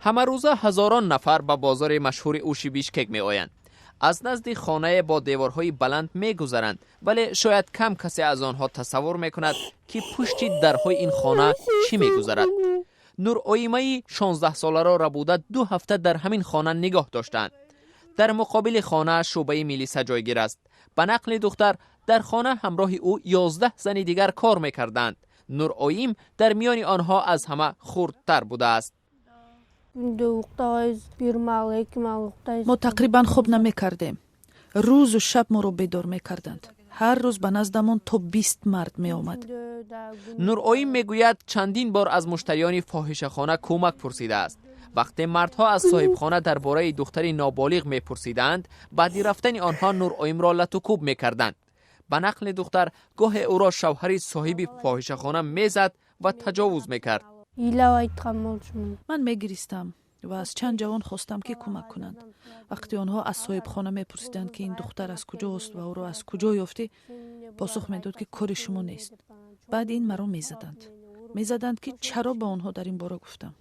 Ҳамарӯза ҳазорон нафар ба бозори машҳури Уши Бишкек меоянд. Аз назди хонае бо деворҳои баланд мегузаранд, вале шояд кам касе аз онҳо тасаввур мекунад, ки пушти дарҳои ин хона чӣ мегузарад. Нуроимаи 16-соларо рабуда 2 ҳафта дар ҳамин хона нигоҳ доштаанд. Дар муқобили хона шӯъбаи милиса ҷойгир аст. Ба нақли духтар, дар хона ҳамроҳи ӯ 11 зани дигар кор мекарданд. Нуроим дар миёни онҳо аз ҳама хурдтар будааст. Күндө уктабайбыз, бир маал, эки маал уктайбыз. Мо тақрибан хоб намекардем. Рӯзу шаб моро бедор мекарданд. Ҳар рӯз ба наздамон то 20 мард меомад. Нуроим мегӯяд, чандин бор аз муштариёни фоҳишахона кӯмак пурсидааст. Вақте мардҳо аз соҳибхона дар бораи духтари ноболиғ мепурсиданд, баъди рафтани онҳо Нуроимро латукӯб мекарданд. Ба нақли духтар, гоҳе ӯро шавҳари соҳиби фоҳишахона мезад ва таҷовуз мекард. Ыйлап айткан болчумун. Ман мегиристам ва аз чанд ҷавон хостам, ки кӯмак кунанд. Вақте онҳо аз соҳибхона мепурсиданд, ки ин духтар аз куҷост ва ӯро аз куҷо ёфтӣ, посух медод, ки кори шумо нест. Баъд ин маро мезаданд, мезаданд, ки чаро ба онҳо дар ин бора гуфтам.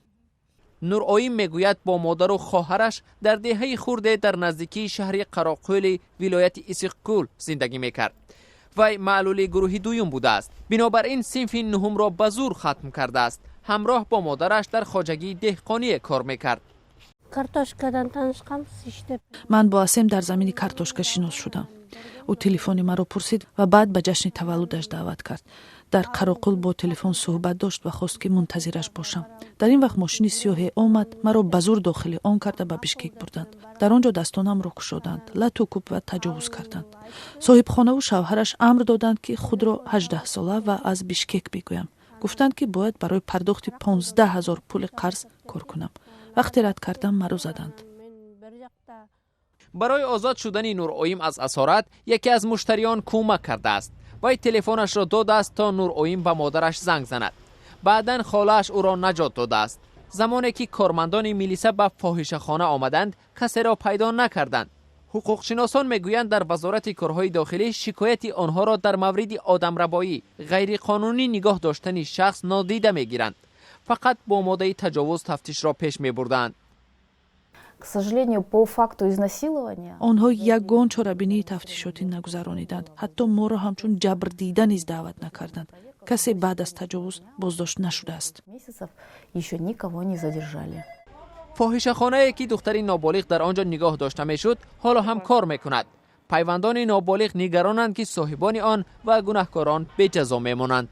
Нуроим мегӯяд, бо модару хоҳараш дар деҳаи хурде дар наздикии шаҳри Қароқӯли вилояти Исиқкӯл зиндагӣ мекард. Вай маълули гурӯҳи дуюм будааст, бинобар ин синфи нуҳумро ба зур хатм кардааст. Ҳамроҳ бо модараш дар хоҷагии деҳқоние кор мекард. Картошкадан таанышканбыз иштеп. Ман бо Асем дар замини картошка шинос шудам. Ӯ телефони маро пурсид ва баъд ба ҷашни таваллудаш даъват кард. Дар Қароқул бо телефон суҳбат дошт ва хост, ки мунтазираш бошам. Дар ин вақт мошини сиёҳе омад, маро ба зур дохили он карда, ба Бишкек бурданд. Дар он ҷо дастонамро кушоданд, лату кӯб ва таҷовуз карданд. Соҳибхонаву шавҳараш амр доданд, ки худро 18-сола ва аз Бишкек бигӯям. Гуфтанд, ки бояд барои пардохти 15 000 пули қарз кор кунам. Вақте рад кардам, маро заданд. Барои озод шудани Нуроим аз асорат яке аз муштариён кӯмак кардааст. Вай телефонашро додааст, то Нуроим ба модараш занг занад. Баъдан холааш ӯро наҷот додааст. Замоне ки кормандони милиса ба фоҳишахона омаданд, касеро пайдо накарданд. Ҳуқуқшиносон мегӯянд, дар Вазорати корҳои дохилӣ шикояти онҳоро дар мавриди одамрабоӣ, ғайриқонунӣ нигоҳ доштани шахс нодида мегиранд, фақат бо моддаи таҷовуз тафтишро пеш мебурданд. К сожалению, по факту изнасилования Онҳо ягон чорабинии тафтишотӣ нагузарониданд, ҳатто моро ҳамчун ҷабрдида низ даъват накарданд. Касе баъд аз таҷовуз боздошт нашудааст. месяцев еще никого не задержали. Фоҳишахонае, ки духтари ноболиғ дар он ҷо нигоҳ дошта мешуд, ҳоло ҳам кор мекунад. Пайвандони ноболиғ нигаронанд, ки соҳибони он ва гунаҳкорон беҷазо мемонанд.